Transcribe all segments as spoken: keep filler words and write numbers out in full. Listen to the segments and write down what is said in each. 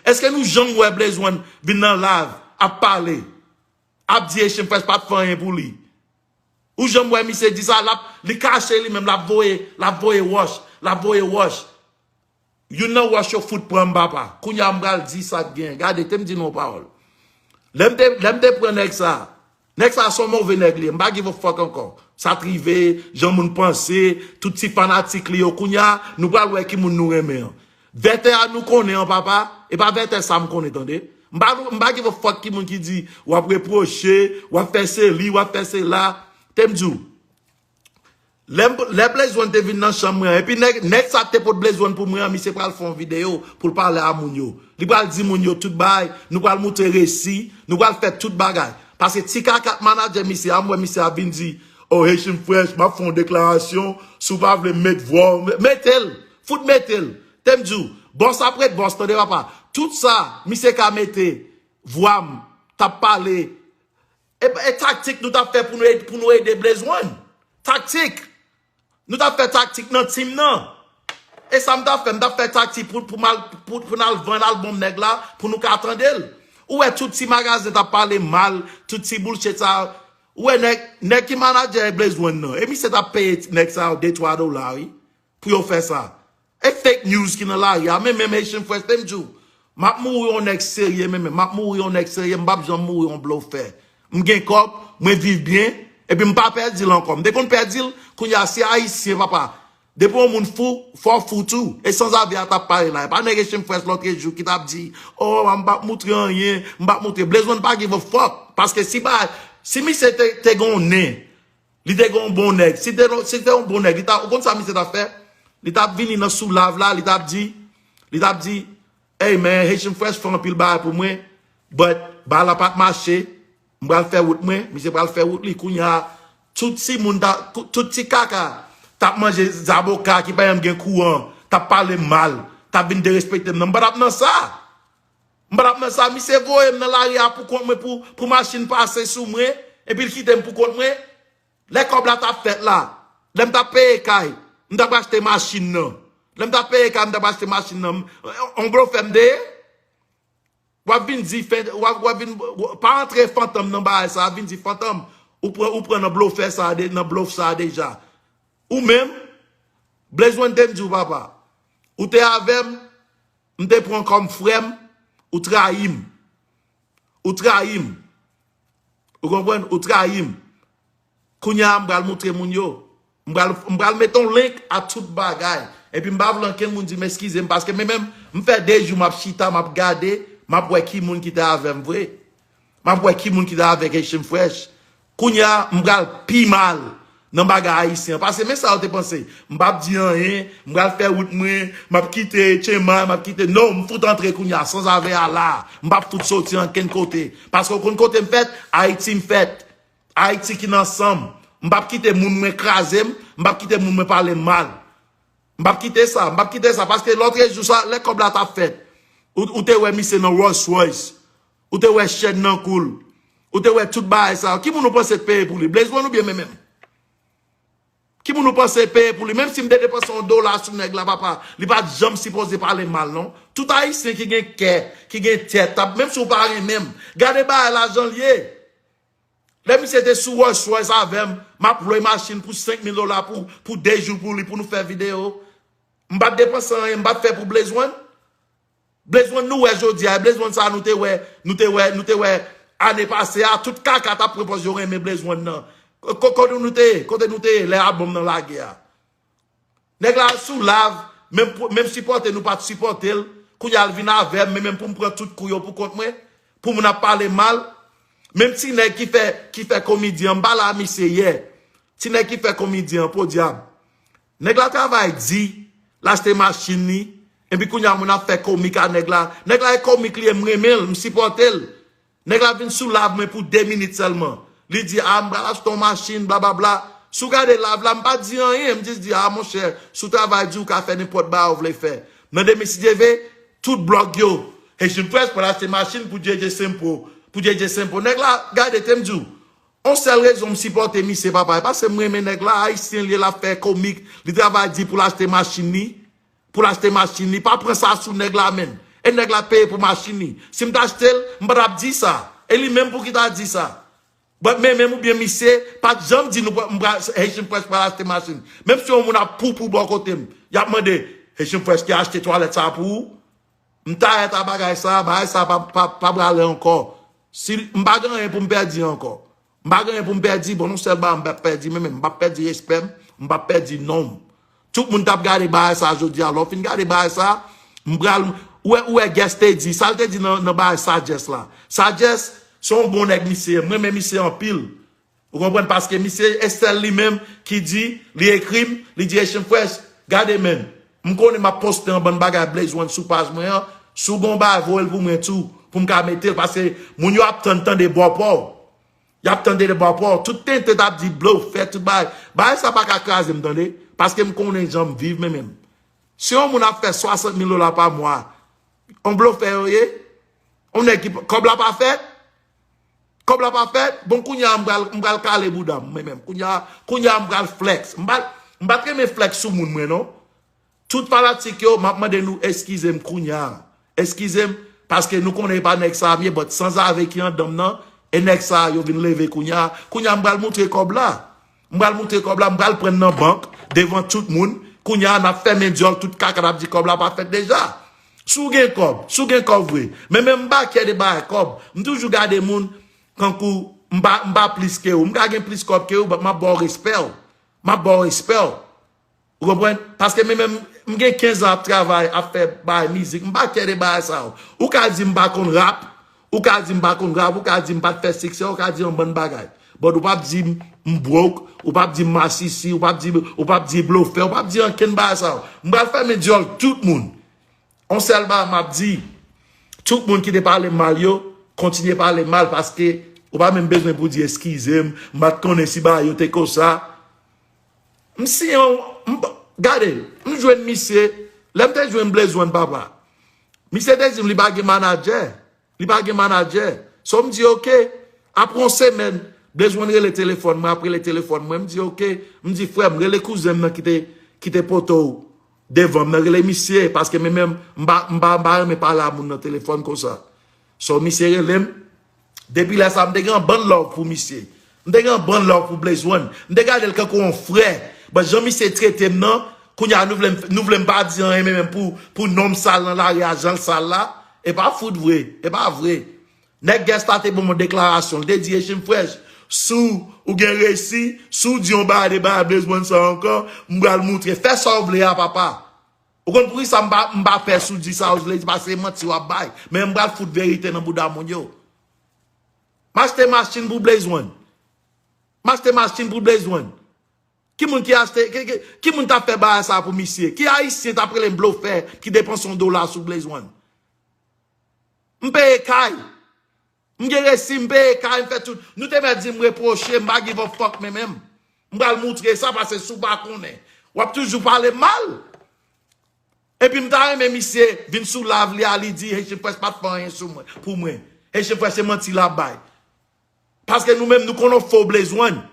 Èske nou janm wè Blaze One vin nan live ap pale, ap di Haitian Fresh pa t fè anyen pou li? Ou janm wè misye di sa? L ap, li kache li menm, l ap voye, l ap voye wòch, l ap voye wòch. Youn nan wòch yo fout pran m, papa. Kounye a m pral di sa k gen. Gade, te m di nou yon pawòl. Lè m te, lè m te pran nèg sa, nèg sa se yon move nèg li ye. M pa give a fuck ankò. Sa t rive, jan moun panse, tout ti fanatik li yo. Kounye a, nou pral wè ki moun nou renmen an. Vètè a nou konnen an, papa. E pa vètè sa m konnen, tande. M pa, m pa give a fuck ki moun ki di, w ap repwoche, w ap fè se li, w ap fè se la. Te m di w, lè, lè Blaze One te vin nan chanm mwen an, epi nèg, nèg sa te pot Blaze One pou mwen an, misye pral fè yon videyo pou l pale a moun yo. Li pral di moun yo tout bagay, nou pral moutre resi, nou pral fè tout bagay. Paske ti kaka k manadjè misye a, m wè misye ap vin di, oh, Haitian Fresh, m ap fè yon deklarasyon, si w pa vle m met vwa w, mete l, fout mete l. Te m di w, bòs ap ret bòs, tande papa. Tout sa, misye ka mete vwa m, t ap pale, e, e taktik nou t ap fè pou nou ed-, pou nou ede Blaze One. Taktik. Nou t ap fè taktik nan tim nan. E sa m t ap fè, m t ap fè taktik pou, pou, mal, pou, pou n al vann albòm nèg la, pou nou ka tande l. Ou wè tout ti magazen t ap pale mal, tout ti bullshit sa. Ou wè nèg, nèg ki manadjè Blaze One nan. E misye t ap peye nèg sa yo de twa dola, wi, pou yo fè sa. E fake news ki nan lari a, men menm Haitian Fresh, te m di w, m ap mouri yon nèg serye, men menm, m ap mouri yon nèg serye, m p ap janm mouri yon blofè. M gen kòb, mwen viv byen, epi m pa pèdi l ankò. M te konn pèdi l, kounye a se ayisyen, papa. Depi yon moun fou, fò w fou tou. E sanzave a t ap pale la. E pa nèg Haitian Fresh lòtrejou ki t ap di, oh, m p ap moutre anyen, m p ap moutre. Blaze One pa give a fuck. Paske si ba, si misye te, te gen yon nen, li te gen yon bon nèg. Si te, si te yon bon nèg, li ta, ou konn sa misye t ap fè? Li t ap vini nan sou live la, li t ap di, li t ap di, hey man, Haitian Fresh fè anpil bagay pou mwen, but bagay la pa t mache, m pral fè wout mwen, misye pral fè wout li. Kounye a, tout ti moun, ta, tout ti kaka, t ap manje zaboka ki pa janm gen kouran, t ap pale m mal, t ap vin derespekte m nan. M pa t ap nan sa. M pa t ap nan sa. Misye voye m nan lari a pou kont mwen, pou, pou machin pase sou mwen, epi l kite m pou kont mwen. Lè kòb la t ap fèt la, lè m t ap peye kay, m t ap achte machin nan. Lè m t ap peye kay, m t ap achte machin nan. On blofè m te ye. W ap vin di, fen, w ap, w ap vin, pa antre fantom nan bagay sa, vin di fantom, ou pran, ou pran nan blofè sa, de, nan blof sa deja. Ou menm, Blaze One te m di w, papa. Ou te avè m, m te pran kòm frè m, ou trayi m. Ou trayi m. Ou konprann? Ou trayi m. Kounye a, m pral moutre moun yo. M pral, m pral mete yon link a tout bagay. Epi m pa vle ankenn moun di m eskize m, paske men menm, m fè de jou m ap chita, m ap gade, m ap wè ki moun ki te avè m vre. M ap wè ki moun ki te avèk Haitian Fresh. Kounye a, m pral pi mal nan bagay ayisyen an. Paske men sa yo te panse. M p ap di anyen, m pral fè wout mwen, m ap kite Chema, m ap kite. Non, m fout antre kounye a, sanzave a la. M p ap fout soti ankenn kote. Paske w konn kote m fèt, Ayiti m fèt. Ayiti ki nan san m. M p ap kite moun mwen kraze m, m p ap kite moun mwen pale m mal. M p ap kite sa, m p ap kite sa, paske lòtrejou sa, lè kòb la t ap fèt, ou, ou te wè misye nan Rolls Royce, ou te wè chèn nan kou l, ou te wè tout bagay sa yo. Ki moun ou panse t peye pou li? Blaze One oubyen men menm? Ki moun ou panse peye pou li? Menm si m te depanse yon dola sou nèg la, papa, li pa t janm sipoze pale m mal, non. Tout ayisyen ki gen kè, ki gen tèt, t ap, menm si w pa renmen m, gade bagay la jan l ye. Lè misye te sou Rolls Royce avè m, m ap lwe machin pou senk mil dola pou, pou de jou pou li, pou nou fè videyo. M pa t depanse anyen, m pa t fè pou Blaze One. Blaze One nou wè jodi a, e Blaze One sa nou te wè, nou te wè, nou te wè ane pase a, tout kaka t ap pran pòz yo renmen Blaze One nan. Ko-, ko-, kote nou te ye? Kote nou te ye lè albòm nan lage a? Nèg la sou live, menm pou, menm sipòte nou pa t sipòte l, kounye a l vin avè m, men menm pou m pran tout kou yo pou kont mwen, pou moun ap pale mal. Menm ti nèg ki fè, ki fè komedyen an, m pale a misye yè. Ti nèg ki fè komedyen an, podyab. Nèg la travay di, l achte machin li, epi kounye a moun ap fè komik a nèg la. Nèg la e komik li ye, m renmen l, m sipòte l. Nèg la vin sou live mwen pou de minit sèlman. Li di, a, m pral achte yon machin, blablabla. Si w gade live la, m pa di anyen, m jis di, a, monchè, si w travay di, w ka fè nenpòt bagay w vle fè. Nan demen, si Dye vle, tout blòg yo, Haitian Fresh pral achte machin pou J J Simple, pou J J Simple. Nèg la, gade, te m di w, yon sèl rezon m sipòte misye, papa, e paske m renmen nèg la, ayisyen l ye, l ap fè komik, li travay di pou l achte machin li, pou l achte machin li, pa pran sa sou nèg la, menm. E nèg la peye pou machin li. Si m t achte l, m pa t ap di sa. E li menm pou ki ta di sa. But men menm oubyen misye pa t janm di nou pral- m pral- Haitian Fresh pral achte machin. Menm si yon moun ap poupou bò kote m, y ap mande, "Haitian Fresh ki achte twalèt sa pou ou?" M ta rèt a bagay sa, bagay sa pa, pa, pa prale ankò. Si m pa gen anyen pou m pèdi ankò. M pa gen anyen pou m pèdi, bon, non sèl bagay m p ap pèdi, men, men m p ap pèdi respè m, m p ap pèdi non m. Tout moun t ap gade bagay sa jodi a. Lè w fin gade bagay sa, m pral, ou wè, ou wè Guess te di, sa l te di nan, nan bagay Sagesse la. Sagesse, se yon bon nèg misye ye, m renmen misye anpil. Ou konprann? Paske misye e sèl li menm ki di, li ekri m, li di, "Haitian Fresh, gade men, m konnen m ap poste yon bann bagay Blaze One sou paj mwen an, si w gen yon bagay voye l pou mwen tou, pou m ka mete l, paske moun yo ap tann tande bò pa w." Y ap tande de bò pa w. Tout tenten t ap di blofè, tout bagay. Bagay sa pa ka kraze m, tande. Paske m konnen jan m viv, men menm. Si yon moun ap fè swasant mil dola pa mwa, yon blofè yo ye, yon nèg ki, kòb la pa fèt, kòb la pa fèt, bon, kounye a m pral, m pral kale bouda m, mwen menm. Kounye a, kounye a m pral flex. M pa, m pa t renmen flex sou moun, mwen, non. Tout fanatik yo, m ap mande nou eskize m kounye a. Eskize m, paske nou konnen e pa nèg sa a m ye, but sanzave ki anndan m nan, e nèg sa a yo vin leve kounye a. Kounye a, m pral moutre kòb la. M pral moutre kòb la, m pral pran nan bank, devan tout moun. Kounye a, n ap fèmen dyòl tout kaka n ap di kòb la pa fèt deja. Si w gen kòb, si w gen kòb vre. Men, men m pa kè de bagay kòb. M toujou gade moun kankou m pa, m pa plis ke ou. M ka gen plis kòb ke ou, but m ap ba w respè w. M ap ba w respè w. Ou konprann? Paske men menm, m gen kenz an ap travay, ap fè bagay mizik. M pa kè de bagay sa yo. Ou ka di m pa konn rap, ou ka di m pa konn rap, ou ka di m pa t fè siksè, ou ka di yon bann bagay. But ou p ap di m, m broke, ou p ap di m masisi, ou p ap di, ou p ap di blofè, ou p ap di ankenn bagay sa yo. M pral fèmen dyòl tout moun. On sèl bagay m ap di, tout moun ki te pale m mal yo, kontinye pale m mal paske ou pa menm bezwen pou di eskize m, m pa t konnen si bagay yo te konsa. M si yon, m, gade, m jwenn misye, lè m te jwenn Blaze One papa. Misye te di m li pa gen manadjè. Li pa gen manadjè. So m di oke. Apre yon semèn, Blaze One rele telefòn mwen, ap rele telefòn mwen. M di oke. M di frè m, rele kouzen m nan ki te, ki te pote w devan m nan, rele misye, paske men menm, m pa, m pa, m pa renmen pale a moun nan telefòn konsa. So misye rele m. Depi lè sa, m te gen yon bann love pou misye. M te gen yon bann love pou Blaze One. M te gade l kankou yon frè. But jan misye trete m nan, kounye a nou vle m, nou vle m pa di anyen men menm pou, pou non m sal nan lari a, jan l sal la. E pa fout vre. E pa vre. Nèg Guess la te ban m yon deklarasyon. Li te di, Haitian Fresh, si w gen resi, si w di yon bagay de bagay Blaze One sa ankò, m pral moutre. Fè sa w vle a, papa. Ou konn poukisa m pa, m pa pè si w di sa w vle di, paske se manti w ap bay. Men m pral fout verite nan bouda moun yo. M achte machin pou Blaze One. M achte machin pou Blaze One. Ki moun ki achte, ki, ki, ki moun t ap fè bagay sa pou misye? Ki ayisyen t ap rele m blofè ki depanse yon dola sou Blaze One? M peye kay. M gen resi, m peye kay, m fè tout. Nou te mèt di m repwoche, m pa give a fuck men menm. M pral moutre sa, paske si w pa konnen, w ap toujou pale m mal. Epi m ta renmen misye vin sou live li a, li di Haitian Fresh pa t fè anyen sou mwen, pou mwen. Haitian Fresh se manti l ap bay. Paske nou menm, nou konn yon fo Blaze One.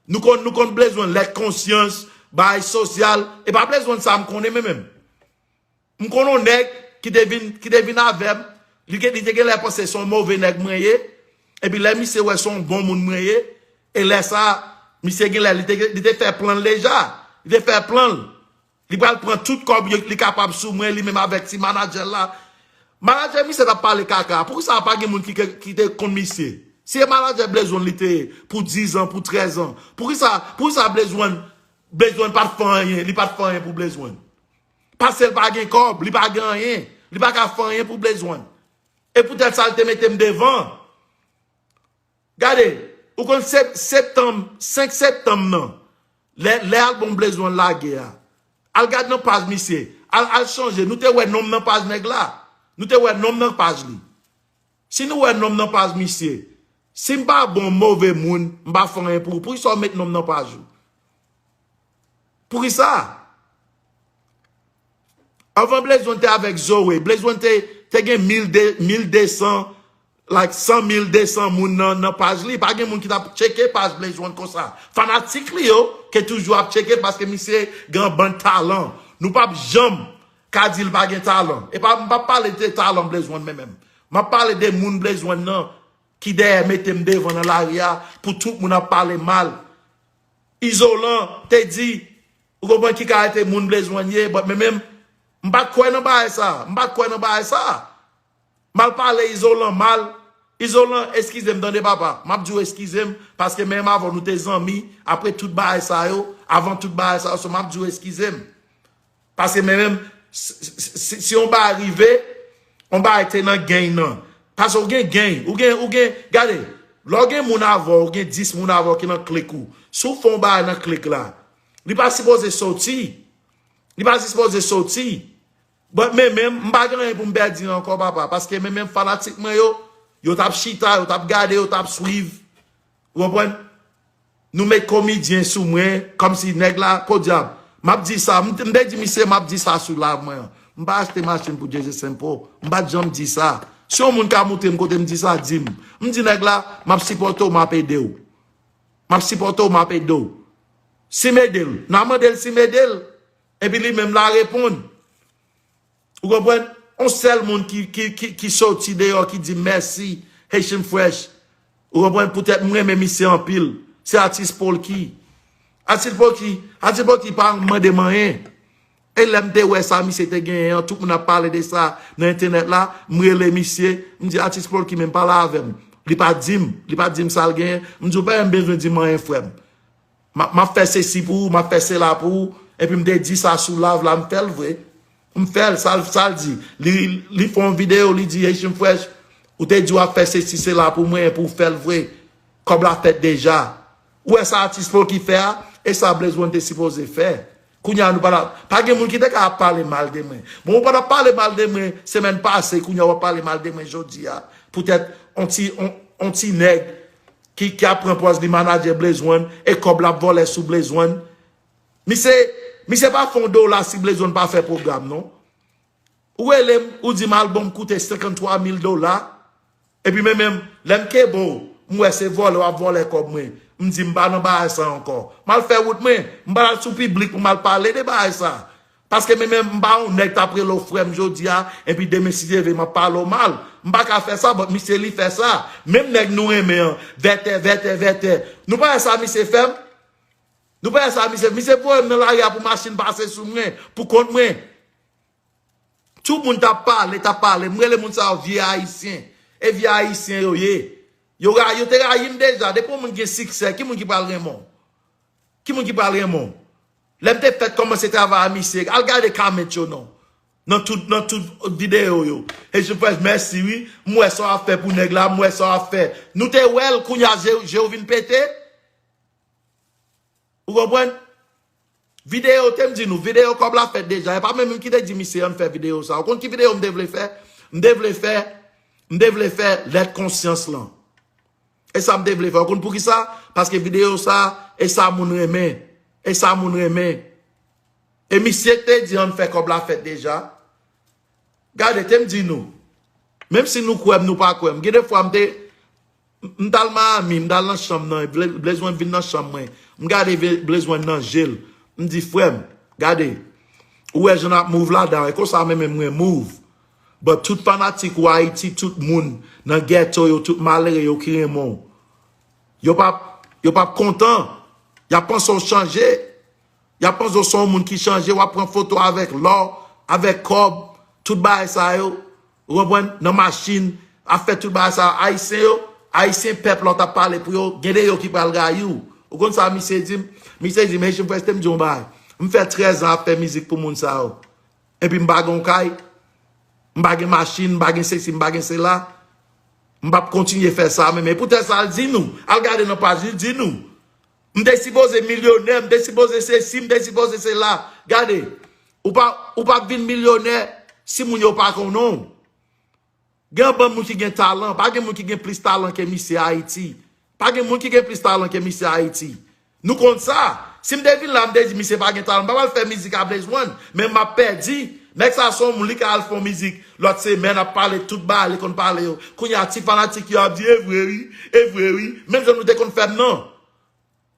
Nou konn, nou konn Blaze One, lèt konsyans, bagay sosyal. E pa Blaze One sa m konnen men menm. M konn yon nèg ki te vin, ki te vin avè m. Li, te- li te genlè panse se yon move nèg mwen ye. Epi lè misye wè se yon bon moun mwen ye. E lè sa, misye genlè, li te, li te fè plan l deja. Li te fè plan l. Li pral pran tout kòb yo li kapab sou mwen, li menm avèk ti manadjè l la. Manadjè misye t ap pale kaka. Poukisa pa gen moun ki, ki, ki te konn misye? Si e manadjè Blaze One li te ye pou diz an, pou trèz an, poukisa, poukisa Blaze One, Blaze One pa t fè anyen, li pa t fè anyen pou Blaze One? Paske l pa gen kòb, li pa gen anyen, li pa ka fè anyen pou Blaze One. E poutèt sa l te mete m devan. Gade, ou konn sep- septanm, senk septanm nan, lè, lè albòm Blaze One lage a, al gad nan paj misye, al, al chanje, nou te wè non m nan paj nèg la, nou te wè non m nan paj li. Si nou wè non m nan paj misye, si m pa bon, move moun, m pa fè anyen pou ou, poukisa w met non m nan paj ou? Poukisa? Anvan Blaze One te avèk Zoe, Blaze One te, te gen mil de, mil de san, like, san mil de san moun nan, nan paj li. Pa gen moun ki t ap tcheke paj Blaze One konsa. Fanatik li yo ke toujou ap tcheke l paske misye gen yon bann talan. Nou p ap janm ka di l pa gen talan. E pa, m p ap pale de talan Blaze One menm menm. M ap pale de moun Blaze One nan ki dèyè mete m devan nan lari a pou tout moun ap pale mal. Izolan te di, ou konprann ki kalite moun Blaze One ye, but men menm, m pa t kwè nan bagay sa, m pa t kwè nan bagay sa. M al pale Izolan mal. Izolan, eskize m tande papa. M ap di w eskize m, paske menm avè w nou te zanmi, apre tout bagay sa yo, avan tout bagay sa yo, so m ap di w eskize m. Paske men menm, si, si, si, si yon bagay rive, yon bagay te nan gang nan. Paske ou gen gang, ou gen, ou gen, gade, lè w gen moun avè w, ou gen dis moun avè w ki nan klik ou. Si w fè yon bagay nan klik la, li pa sipoze soti. Li pa sipoze soti. But men menm, m pa gen anyen pou m pèdi ankò, papa. Paske men menm fanatik mwen yo, yo t ap chita, yo t ap gade, yo t ap swiv. Ou konprann? Nou met komedyen sou mwen, kòmsi nèg la, podyab. M ap di sa, m, m te di misye, m ap di sa sou live mwen an. M pa achte machin pou Jeze Sempo. M pa t janm di sa. Si yon moun ka montre m kote m di sa, di m. M di nèg la, m ap sipòte w, m ap ede w. M ap sipòte w, m ap ede w. Si m ede l, n a mande l si m ede l. Epi li menm la reponn. Ou konprann? On sèl moun ki, ki, ki, ki soti deyò, ki di m mèsi, Haitian Fresh. Ou konprann? Poutèt m renmen misye anpil. Se atis Polky. Atis Polky, atis Polky pa mande m anyen. E lè m te wè sa misye te genyen an, tout moun ap pale de sa nan entènèt la, m rele misye, m di atis Polky menm pale avè m. Li pa di m, li pa di m sa l genyen. M di w pa menm bezwen di m anyen, frè m. M ap, m ap fè sesi pou ou, m ap fè sela pou ou. Epi m te di sa sou live la, m fè l vre. M fè l, sa l, sa l di. Li, li fè yon videyo, li di, Haitian Fresh, ou te di w ap fè sesi sela pou mwen, epi w fè l vre. Kòb la fèt deja. Ou wè sa atis Polky fè a? E sa Blaze One te sipoze fè. Kounye a nou pa la. Pa gen moun ki te ka ap pale mal de mwen. Bon, ou pa t ap pale mal de mwen semèn pase, kounye a w ap pale mal de mwen jodi a. Poutèt on ti, on, on ti nèg ki, ki ap pran pòz li manadjè Blaze One e kòb l ap vòlè sou Blaze One. Misye, misye pa fè on dola si Blaze One pa fè pwogram, non. Ou rele m, ou di m albòm koute senkanntwa mil dola. Epi men menm, lè m kenbe w, m wè se vòlè w ap vòlè kòb mwen. M di m pa nan bagay sa ankò. M al fè wout mwen. M pa al sou piblik pou m al pale de bagay sa. Paske men menm, m pa yon nèg t ap rele w frè m jodi a, epi demen si Dye vle m ap pale w mal. M pa ka fè sa, but misye li fè sa. Menm nèg nou renmen an, vètè, vètè, vètè. Nou pa wè sa misye fè m? Nou pa wè sa misye, misye voye m nan lari a pou machin pase sou mwen, pou kont mwen. Tout moun t ap pale, t ap pale. M rele moun sa yo vye ayisyen. E vye ayisyen yo ye. Yo ra-, yo te rayi m deja. Depi yon moun gen siksè, ki moun ki pral renmen w? Ki moun ki pral renmen w? Lè m te fèk kòmanse travay a misye, al gade comment yo non. Nan tout, nan tout videyo yo. Haitian Fresh, mèsi wi. M wè sa w ap fè pou nèg la, m wè sa w ap fè. Nou te wè l, kounye a je, je w vin pete. Ou konprann? Videyo, te m di nou, videyo kòb la fèt deja. E pa menm m ki te di misye ann fè videyo sa. Ou konn ki videyo m te vle fè? M te vle fè, m te vle fè lèt konsyans lan. E sa m te vle fè. Ou konn poukisa? Paske videyo sa, e sa moun renmen. E sa moun renmen. E misye k te di ann fè kòb la fèt deja. Gade, te m di nou. Menm si nou kwè m, nou pa kwè m. Gen de fwa m te, m t al Miami, m t al nan chanm nan, Blaze One vin nan chanm mwen. M gade Blaze One nan je l. M di, frè m, gade, ou wè jan n ap move ladan, e konsa menm mwen move. But tout fanatik ou Ayiti, tout moun nan ghetto yo, tout malere yo ki renmen w, yo p ap, yo p ap kontan. Y ap panse w chanje. Y ap panse w se yon moun ki chanje, w ap pran foto avèk lò, avèk kòb, tout bagay sa yo. Ou konprann? Nan machin, ap fè tout bagay sa yo. Ayisyen yo, Ayisyen pèp la w t ap pale pou yo, gen de yo ki pral rayi w. Ou konn sa misye di m? Misye di m, Haitian Fresh, te m di w yon bagay. M fè trèz an ap fè mizik pou moun sa yo. Epi m pa gen yon kay, m pa gen machin, m pa gen sesi, m pa gen sela. M p ap kontinye fè sa menm. E poutèt sa, l di nou. Al gade nan paj li, di nou. M te sipoze milyonè, m te sipoze sesi, m te sipoze sela. Gade, ou pa, ou p ap vin milyonè si moun yo pa konnen w. Gen anbann moun ki gen talan, pa gen moun ki gen plis talan ke misye Ayiti. Pa gen moun ki gen plis talan ke misye Ayiti. Nou konn sa. Si m te vin la, m te di misye pa gen talan, m pa pral fè mizik a Blaze One, men m ap pèdi. Nèg sa se yon moun, li ka al fè yon mizik lòt semèn, ap pale tout bagay li konn pale yo. Kounye a, ti fanatik yo ap di, e vre wi, e vre wi. Menm jan nou te konn fè m nan.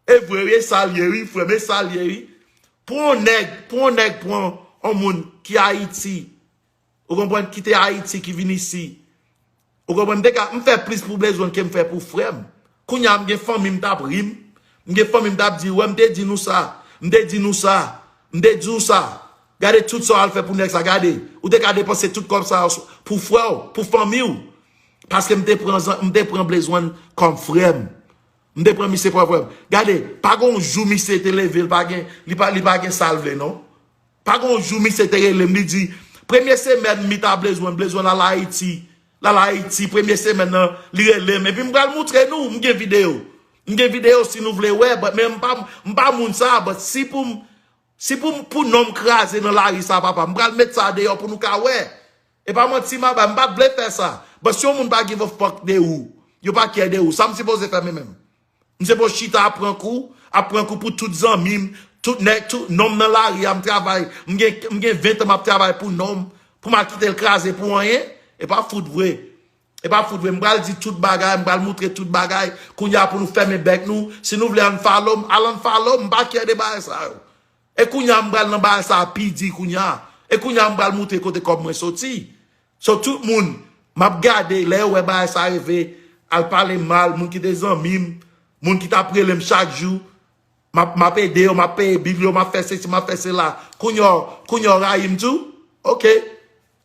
E vre wi, e sa l ye wi, frè m, e sa l ye wi. Pou yon nèg, pou yon nèg pran, yon moun ki Ayiti, ou konprann, ki te Ayiti, ki vin isi. Ou konprann, m te ka, m fè plis pou Blaze One ke m fè pou frè m. Kounye a, m gen fanmi m t ap ri m. M gen fanmi m t ap di, wè, m te di nou sa, m te di nou sa, m te di w sa. Gade tout sa w al fè pou nèg sa, gade. Ou te ka depanse tout kòb sa yo pou frè w, pou fanmi w. Paske m te pran, zan- m te pran Blaze One kòm frè m. M te pran misye kòm frè m. Gade, pa gen yon jou misye te leve, li pa gen, li pa, li pa gen sa l vle, non. Pa gen yon jou misye te rele m, li di, premye semèn mi ta Blaze One, Blaze One al Ayiti. L al Ayiti, premye semèn nan, li rele m. Epi m pral moutre nou, m gen videyo. M gen videyo si nou vle wè, but men m pa, m pa moun sa, but si pou m, si pou m, pou non m kraze nan lari sa, papa, m pral met sa deyò pou nou ka wè. E pa manti m ap bay, m pa t vle fè sa. But si yon moun pa give a fuck de ou, yo pa care de ou, sa m sipoze fè mwen menm? M se pou chita ap pran kou, ap pran kou pou tout zanmi m, tout nèg, tout nonm nan lari a, m travay, m gen, m gen ven tan m ap travay pou nonm, pou m al kite l kraze pou anyen? E pa fout vre. E pa fout vre. M pral di tout bagay, m pral moutre tout bagay. Kounye a pou nou fèmen bèk nou. Si nou vle unfollow m, al unfollow m, m pa care de bagay sa yo. E kounye a m pral nan bagay sa pi di kounye a. E kounye a m pral moutre kote kòb mwen soti. So tout moun, m ap gade, lè yo wè bagay sa rive, al pale mal, moun ki te zanmi m, moun ki t ap rele m chak jou, m ap, m ap ede yo, m ap peye bil yo, m ap fè sesi, m ap fè sela. Kounye a, kounye a rayi m tou? Ok.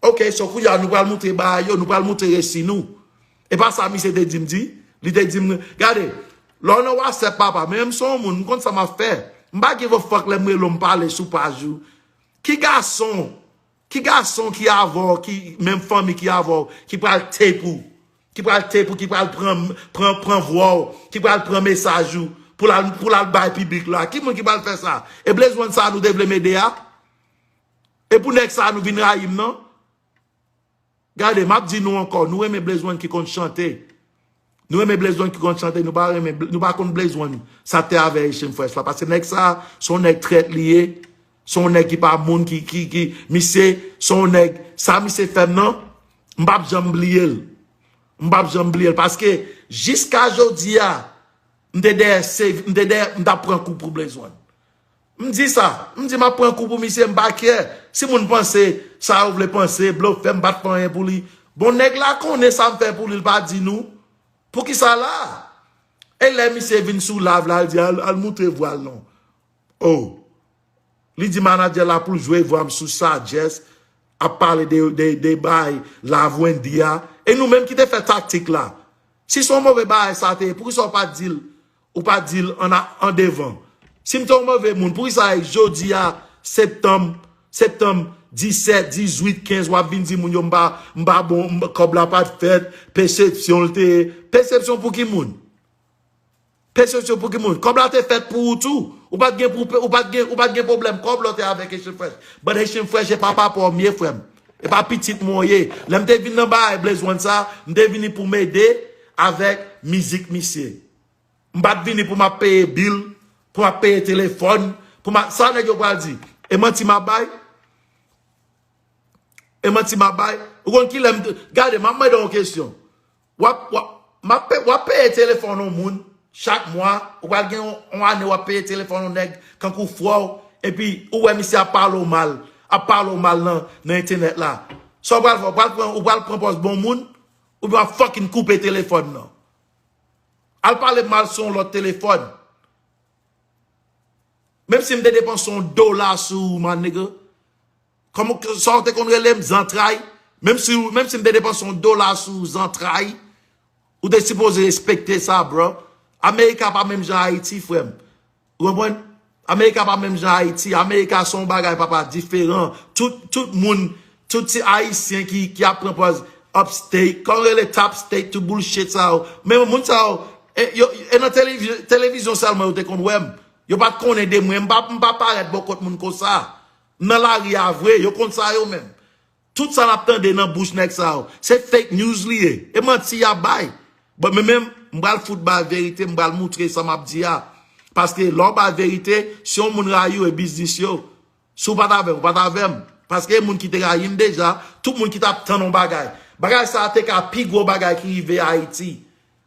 Ok, so kounye a nou pral moutre bagay yo, nou pral moutre resi nou. E pa sa misye te di m di? Li te di m, gade, lè w nan WhatsApp, papa, men m se yon moun, m konn sa m ap fè. M pa give a fuck lè m rele w, m pale sou paj ou. Ki gason, ki gason ki avè w, ki menm fanmi ki avè w, ki pral tape ou, ki pral tape ou, ki pral pran, pran, pran vwa w, ki pral pran mesaj ou, pou l al, pou l al bay piblik la? Ki moun ki pral fè sa? E Blaze One sa nou te vle m ede a? E pou nèg sa nou vin rayi m nan? Gade, m ap di nou ankò, nou renmen Blaze One ki konn chante. Nou renmen Blaze One ki konn chante, nou pa renmen, nou pa konn Blaze One sa te avè Haitian Fresh la. Paske nèg sa, se yon nèg trèt li ye. Se yon nèg ki pa moun ki, ki, ki, misye, se yon nèg, sa misye fè m nan, m p ap janm bliye l. M p ap janm bliye l. Paske, jiska jodi a, m te dèyè, se, m te dèyè, m t ap pran kou pou Blaze One. M di sa, m di m ap pran kou pou misye, m pa care. Si moun panse sa yo vle panse, blofè, m pa t fè anyen pou li. Bon, nèg la konnen sa m fè pou li, l pa di nou. Poukisa la? E lè misye vin sou live la, l di, al, al moutre vwa l non. Oh. Li di manadjè la pou l jwe vwa m sou Sagesse, ap pale de, de, de bay Love Wendy a. E nou menm ki te fè taktik la. Si se yon move bagay sa te ye, poukisa w pa t di l, ou pa t di l an, an devan? Si m te yon move moun, poukisa jodi a, septanm, septanm disèt, dizuit, kenz, w ap vin di moun yo m pa, m pa bon, m, kòb la pa t fèt, persepsyon l te ye. Persepsyon pou ki moun? Persepsyon pou ki moun? Kòb la te fèt pou ou tou. Ou pa t gen pou, ou pa t gen, ou pa t gen pwoblèm kòb lè w te avèk Haitian Fresh. But Haitian Fresh, e pa papa w m ye, frè m. E pa pitit mwen w ye. Lè m te vin nan bagay Blaze One sa, m te vini pou m ede avèk mizik misye. M pa t vini pou m ap peye bil, pou m ap peye telefòn, pou m ap, sa nèg yo pral di? E manti m ap bay? E manti m ap bay? Ou konn kilè m te, gade, m ap mande w yon kesyon. W ap, w ap, m ap pe-, w ap peye telefòn yon moun chak mwa, ou pral gen yon, yon ane w ap peye telefòn yon nèg kankou frè w, epi ou wè misye ap pale w mal, ap pale w mal nan, nan entènèt la. Sa w pral fè? Ou pral pran, ou pral pran pòz bon moun, oubyen w ap fucking koupe telefòn nan? Al pale m mal sou yon lòt telefòn. Menm si m te depanse yon dola sou ou, my nigga. Kòman, sa w te konn rele m, zantray? Menm si, menm si m te depanse yon dola sou ou, zantray, ou te sipoze respekte sa, bro. America pa menm jan Ayiti, frè m. Ou konprann? America pa menm jan Ayiti. America se yon bagay, papa, diferan. Tout, tout moun, tout ti Ayisyen ki, ki ap pran pòz upstate, kòman rele, top state, tout bullshit sa yo. Men moun sa yo, e, yo, e nan televi-, televizyon sèlman yo te konn wè m. Yo pa t konnen de mwen. M pa, m pa parèt bò kot moun konsa. M nan lari a vre, yo konn sa yo menm. Tout sa n ap tande nan bouch nèg sa yo, se fake news li ye. E manti y ap bay. Bon, men menm, m pral fout bay verite, m pral moutre sa m ap di a. Paske lè w bay verite, si yon moun rayi w, e biznis yo. Si w pa t avè m, ou pa t avè m. Paske e moun ki te rayi m deja, tout moun ki t ap tann yon bagay. Bagay sa a te ka pi gwo bagay ki rive Ayiti.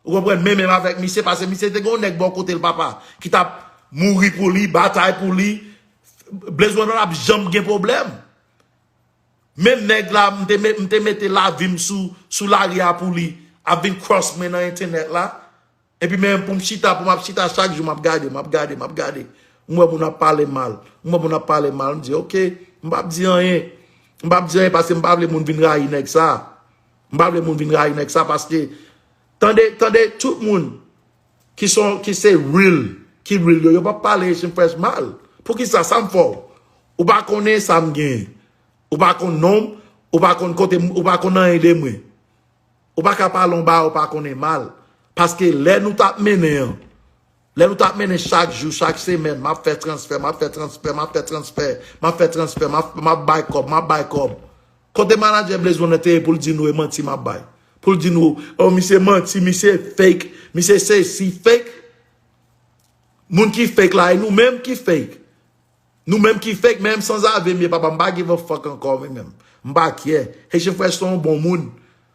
Ou konprann? Men menm avèk misye, paske misye te gen yon nèg bò kote l, papa, ki t ap mouri pou li, batay pou li. Blaze One pa t ap janm gen pwoblèm. Menm nèg la, m te, me- m te mete lavi m sou, sou lari a pou li, ap vin cross mwen nan entènèt la. Epi men pou m chita, pou m ap chita chak jou, m ap gade, m ap gade, m ap gade. M wè moun ap pale mal. M wè moun ap pale mal. M di, oke, m p ap di anyen. M p ap di anyen paske m pa vle moun vin rayi nèg sa. M pa vle moun vin rayi nèg sa paske, tande, tande, tout moun ki son, ki se real, ki real yo, yo p ap pale Haitian Fresh mal. Poukisa? Sa m fè w? Ou pa konnen sa m genyen. Ou pa konn non m, ou pa konn kote m, ou pa konn anyen de mwen. Ou pa ka pale yon bagay ou pa konnen mal. Paske lè nou t ap mennen an, lè nou t ap mennen chak jou, chak semèn, m ap fè transfè, m ap fè transfè, m ap fè transfè, m ap fè transfè, m ap, m ap bay kòb, m ap bay kòb. Kote manadjè Blaze One nan te ye pou l di nou e manti m ap bay? Pou l di nou, oh, misye manti, misye fake, misye sesi, fake. Moun ki fake la, e nou menm ki fake. Nou menm ki fake, menm sanzave m ye, papa, m pa give a fuck ankò, mwen menm. M pa care. Haitian Fresh se yon bon moun.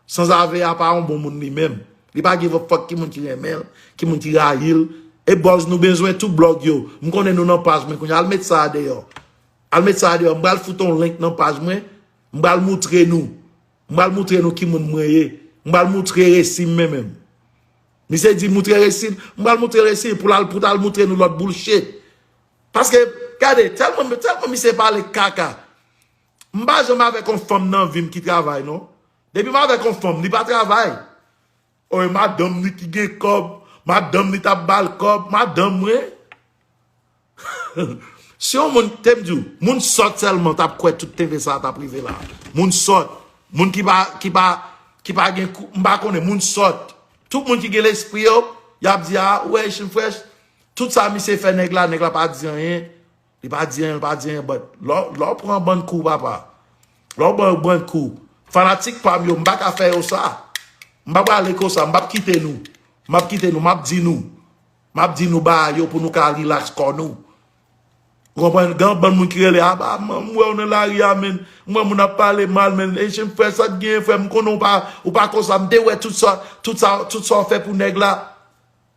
Sanzave a pa yon bon moun li menm. Li pa give a fuck ki moun ki renmen l, ki moun ki rayi l. E buzz nou bezwen tout blòg yo. M konnen nou nan paj mwen kounye a. Al met sa a deyò. Al met sa a deyò. M pral fout yon link nan paj mwen. M pral moutre nou. M pral moutre nou ki moun mwen ye. M pral moutre resi m mwen menm. Misye di moutre resi l. M pral moutre resi l pou l al, pou l al moutre nou lòt bullshit. Paske, gade, tèlman, tèlman misye pale kaka. M pa janm avèk yon fanm nan vi m ki travay, non. Depi m avèk yon fanm, li pa travay. O, e madanm li ki gen kòb, madanm li t ap ba l kòb, madanm mwen. Si yon moun, te m di w, moun sòt sèlman t ap kwè tout tenten sa a t ap rive la. Moun sòt, moun ki pa, ki pa, ki pa gen kou, m pa konnen, moun sòt. Tout moun ki gen lespri yo, y ap di, a, ou wè Haitian Fresh, tout sa misye fè nèg la, nèg la pa di anyen. Li pa di anyen, li pa di anyen, but lè w, lè w pran bann kou, papa. Lè w pran bann kou. Fanatik pa m yo, m pa ka fè yo sa. M pa prale konsa, m p ap kite nou. M ap kite nou, m ap di nou. M ap di nou bagay yo pou nou ka relax kò nou. Ou konprann? Gen yon bann moun ki rele, a, ba, man, m wè w nan lari a, men. M wè moun ap pale mal, men. Haitian Fresh, sa k genyen, frè m? M konnen w pa, ou pa konsa. M te wè tout sa, tout sa, tout sa w fè pou nèg la.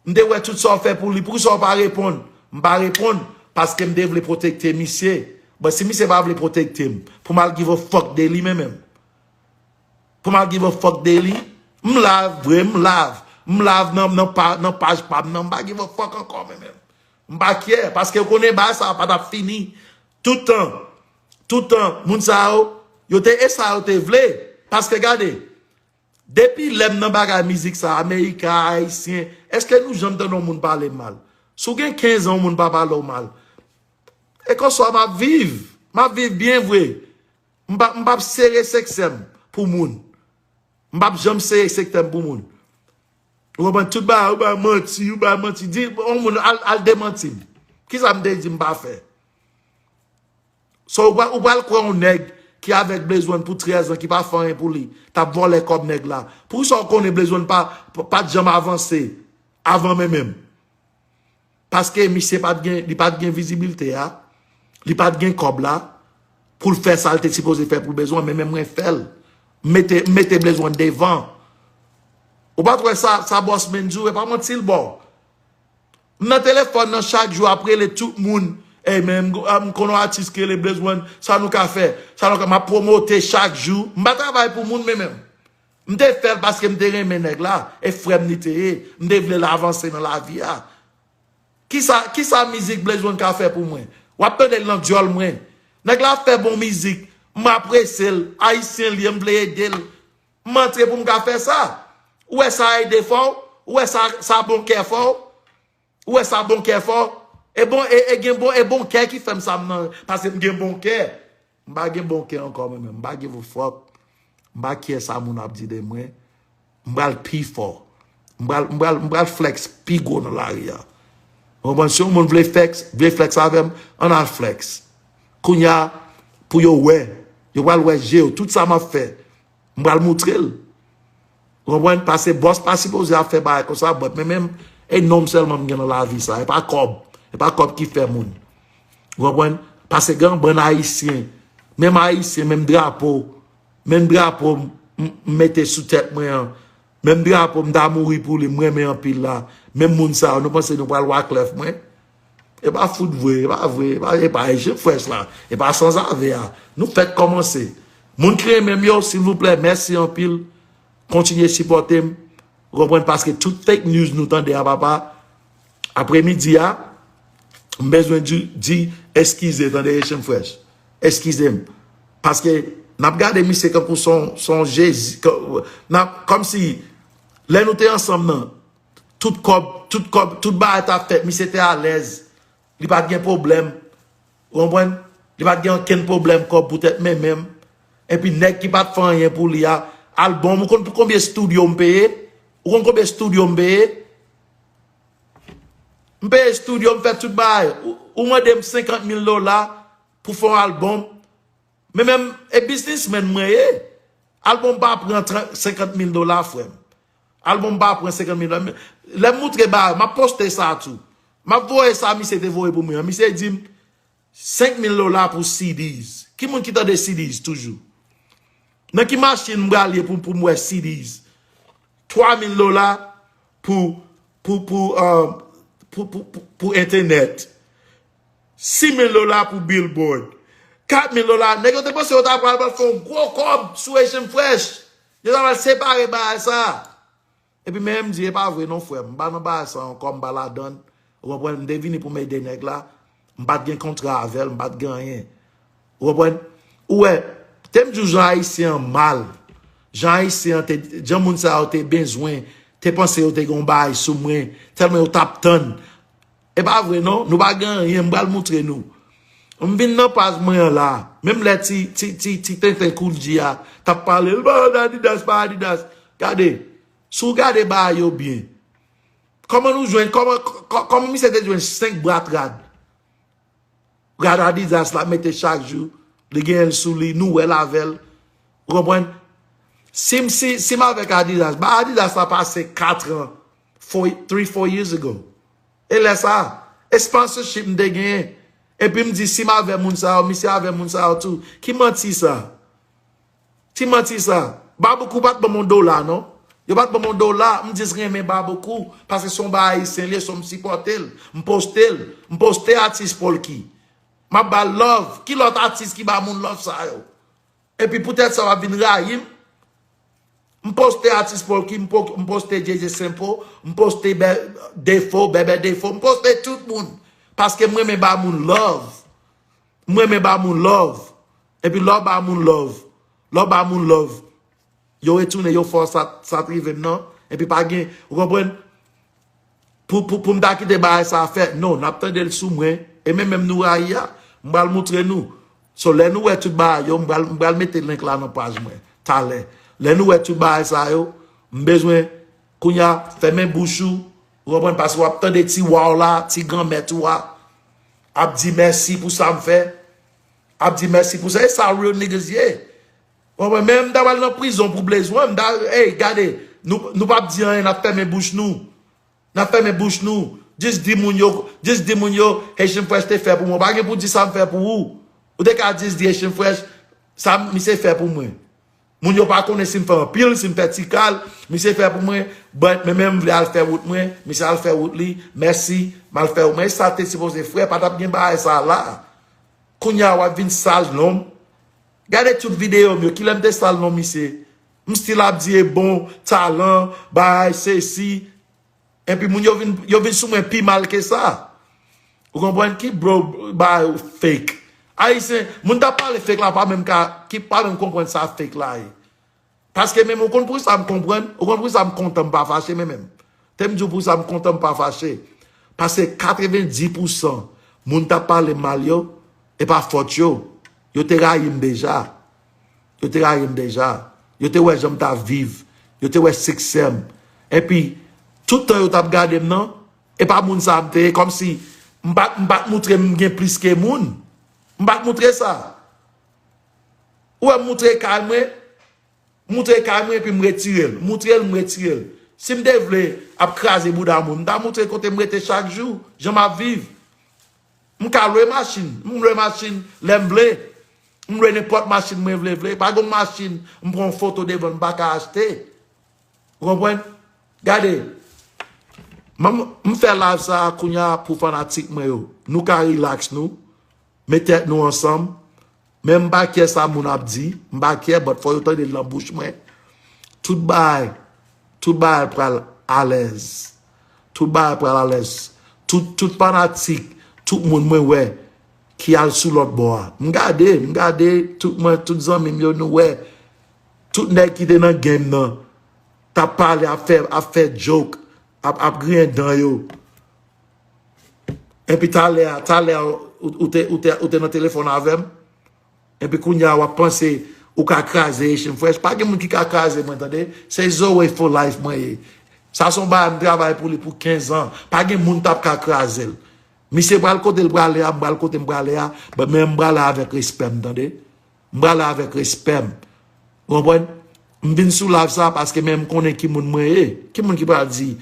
M te wè tout sa w fè pou li. Poukisa w pa reponn? M pa reponn paske m te vle pwotekte misye. Bon, si misye pa vle pwotekte m, pou m al give a fuck de li, men menm. Pou m al give a fuck de li. M live, vre, m live. M live nan, nan, pa, nan paj pa m nan. M pa give a fuck ankò, men menm. M pa care, paske w konnen bagay sa a pa t ap fini. Tout tan, tout tan, moun sa yo, yo te, e sa yo te vle. Paske gade, depi lè m nan bagay mizik sa, Amerika, Ayisyen, èske nou janm tande yon moun pale m mal? Si w gen kenz an, yon moun pa pale w mal. E konsa m ap viv. M ap viv byen vre. M pa, m p ap sere seksè m pou moun. M p ap janm sere sektè m pou moun. Ou konprann? Tout bagay, ou bay manti, ou bay manti. Di yon moun al, al demanti m. Kisa m te di m pa fè? So, ou pral, ou pral kwè yon nèg ki avèk Blaze One pou trèz an, ki pa fè anyen pou li, t ap vòlè kòb nèg la. Poukisa w konnen Blaze One pa, pa, pa t janm avanse avan mwen menm? Paske misye pa t gen, li pa t gen vizibilite a, li pa t gen kòb la, pou l fè sa l te sipoze fè pou Blaze One, men menm mwen fè l. M mete, m mete Blaze One devan. Ou pa t wè sa, sa Boss Man di w, e pa manti l ba w. M nan telefòn nan chak jou ap rele tout moun. Ey, men m, m konn yon atis ki rele Blaze One, sa nou ka fè? Sa nou ka, m ap pwomote chak jou. M pa travay pou moun, men menm. M te fè l paske m te renmen nèg la, e frè m li te ye. M te vle l avanse nan lavi a. Kisa, kisa mizik Blaze One ka fè pou mwen? W ap tande l nan dyòl mwen. Nèg la ap fè bon mizik, m apresye l, ayisyen l ye, m vle ede l. M antre pou m ka fè sa. Ou wè sa ede fè w? Ou wè sa, sa bon kè fè w? Ou wè sa bon kè fè w? E bon, e, e gen bon, e bon kè ki fè m sa m nan, paske m gen bon kè. M pa gen bon kè ankò, mwen menm. M pa give a fuck. M pa care sa moun ap di de mwen. M pral pi fò. M pral, m pral, m pral flex pi gwo nan lari a. Ou konprann? Si yon moun vle flex, vle flex avè m, ann al flex. Kounye a, pou yo wè, yo pral wè je yo, tout sa m ap fè, m pral moutre l. Ou konprann? Paske bòs pa sipoze ap fè bagay konsa, but men menm, e non m sèlman m gen nan lavi sa. E pa kòb. E pa kòb ki fè moun. Ou konprann? Paske gen yon bann ayisyen, menm ayisyen, menm drapo, menm drapo m, m, m mete sou tèt mwen an, menm drapo m ta mouri pou li, m renmen anpil la, menm moun sa yo, nou panse nou pral waklèf mwen? E pa fout vre, e pa vre, e pa, e pa Haitian Fresh la, e pa sanzave a. Nou fèk kòmanse. Moun ki renmen m yo, silvouplè, mèsi anpil. Kontinye sipòte m. Ou konprann? Paske tout fake news nou tande a, papa, apremidi a, m bezwen di, di eskize, tande, Haitian Fresh. Eskize m. Paske n ap gade misye kankou son, son Jezi. N ap, kòmsi, lè nou te ansanm nan, tout kòb, tout kòb, tout bagay t ap fèt, misye te alèz. Li pa t gen pwoblèm. Ou konprann? Li pa t gen okenn pwoblèm kòb poutèt men menm. Epi nèg ki pa t fè anyen pou li a, albòm, ou konn pou konbyen estidyo m peye? Ou konn konbyen estidyo m peye? M peye estidyo, m fè tout bagay. Ou, ou mande m senkant mil dola pou fè yon albòm. Men menm, e biznismenn mwen ye. Albòm pa pran senkant mil dola, frè m. Albòm pa pran senkant mil dola. Lè m moutre bagay, m ap poste sa tou. M ap voye sa misye te voye pou mwen an. Misye di m, senk mil dola pou C Ds. Ki moun ki tande C Ds toujou? Nan ki machin m pral ye pou, pou m wè C Ds? Twa mil dola pou, pou, pou, uh, pou, pou, pou, pou entènèt. Sis mil dola pou billboard. Kat mil dola. Nèg yo te panse yo ta pral fè yon gwo kòb sou Haitian Fresh. Yo ta pral separe bagay sa. Epi men m di, e pa vre non, frè m. M pa nan bagay sa ankò, m pa ladann. Ou konprann? M te vini pou m ede nèg la. M pa t gen kontra avè l, m pa t gen anyen. Ou konprann? Ou wè, te m di w jan Ayisyen an mal. Jan Ayisyen an te, jan moun sa yo te bezwen, te panse yo te gen yon bagay sou mwen. Tèlman yo t ap tann. E pa vre non, nou pa gen anyen, m pral moutre nou. M vin nan paj mwen an la. Menm lè ti, ti, ti, ti tenten Kool G a t ap pale, l pa Adidas, pa Adidas. Gade, si w gade bagay yo byen, kòman nou jwenn, kòman, kò-, kòman misye te jwenn senk bwat rad? Rad Adidas la mete chak jou, li genyen l sou li, nou wè l avè l. Ou konprann? Si m, si, si m avèk Adidas, ba Adidas la pase kat an, four, three, four years ago. E lè sa, e sponsorship m te genyen. Epi m di, si m avè moun sa yo, misye avè moun sa yo tou. Ki manti sa? Ti manti sa. Baboukou pa t ban m yon dola, non. Yo pa t ban m yon dola, m jis renmen Baboukou, paske se yon bagay ayisyen li ye, so m sipòte l, m poste l, m poste atis Polky. M ap ba l love. Ki lòt atis ki ba moun love sa yo? Epi poutèt sa w ap vin rayi m. M poste atis Polky, m po-, m poste J J Simple, m poste Bè-, Defo, Bèbè Defo, m poste tout moun. Paske m renmen ba moun love. M renmen ba moun love. Epi lè w ba moun love, lè w ba moun love, yo retounen, yo fè w sa, sa t rive m nan. Epi pa gen, ou konprann? Pou, pou, pou m ta kite bagay sa fè, non, n ap tande l sou mwen. E men menm nou rayi a, m pral moutre nou. So, lè nou wè tout bagay yo, m pral, m pral mete link la nan paj mwen, talè. Lè nou wè tout bagay sa yo, m bezwen, kounye a, fèmen bouch ou, ou konprann, paske w ap tande ti wa w la, ti granmèt ou a, ap di mèsi pou sa m fè, ap di mèsi pou sa, e sa real niggas ye. Ou konprann, men m ta pral nan prizon pou bezwen, m ta, hey, gade, nou, nou p ap di anyen, n ap fèmen bouch nou. N ap fèmen bouch nou. Jis di moun yo, jis di moun yo, Haitian Fresh te fè pou mwen. Pa gen pou di sa m fè pou ou. Ou te ka jis di Haitian Fresh, sa misye fè pou mwen. Moun yo pa konnen si m fè anpil, si m fè ti kal, misye fè pou mwen, but men menm m vle al fè wout mwen, misye al fè wout li, mèsi, m al fè wout mwen. E sa te sipoze fè, pa t ap gen bagay sa la. Kounye a w ap vin sal non m. Gade tout videyo m yo, kilè m te sal non misye? M still ap di e bon, talan, bagay, sesi. Epi moun yo vin, yo vin sou mwen pi mal ke sa. Ou konprann ki bro ba fake? Ayisyen, moun t ap pale fake la pa menm ka, ki pa menm konprann sa fake la ye. Paske menm ou konn pou sa m konprann, ou konn pou sa m kontan m pa fache men menm. Te m di w pou sa m kontan m pa fache. Paske katrevenndis pousan moun t ap pale m mal yo, e pa fòt yo. Yo te rayi m deja. Yo te rayi m deja. Yo te wè jan m t ap viv. Yo te wè siksè m. Epi, tout tan yo t ap gade m nan, e pa moun sa a m te ye, kòmsi m pa, m pa t moutre m gen plis ke moun. M pa t moutre sa. Ou wè m moutre kay mwen, m moutre kay mwen epi m retire l. M moutre l, m retire l. Si m te vle ap kraze bouda moun, m ta moutre kote m rete chak jou, jan m ap viv. M ka lwe machin. M lwe machin lè m vle. M lwe nenpòt machin mwen vle, vle. Pa gen yon machin m pran yon foto devan l m pa ka achte. Ou konprann? Gade. M, m fè live sa a kounye a pou fanatik mwen yo. Nou ka relax nou. Met tèt nou ansanm. Men m pa kè sa moun ap di, m pa kè, but fò yo tande l nan bouch mwen. Tout bagay, tout bagay pral alèz. Tout bagay pral alèz. Tout, tout fanatik, tout moun mwen wè ki al sou lòt bò a. M gade, m gade, tout mwen, tout zanmi m yo, nou wè. Tout nèg ki te nan game nan, t ap pale, ap fè, ap fè joke, ap, ap griyen dan yo. Epi talè a, talè a, ou, ou te, ou te, ou te nan telefòn avè m. Epi kounye a, w ap panse ou ka kraze Haitian Fresh. Pa gen moun ki ka kraze mwen, tande. Se Zoe for life mwen ye. Sa se yon bagay m travay pou li pou kenz an. Pa gen moun t ap ka kraze l. Misye pral kote l prale a, m pral kote m prale a, but men m prale avèk respè m, tande. M prale avèk respè m. Ou konprann? M vin sou live sa paske men m konnen ki moun mwen ye. Ki moun ki pral di,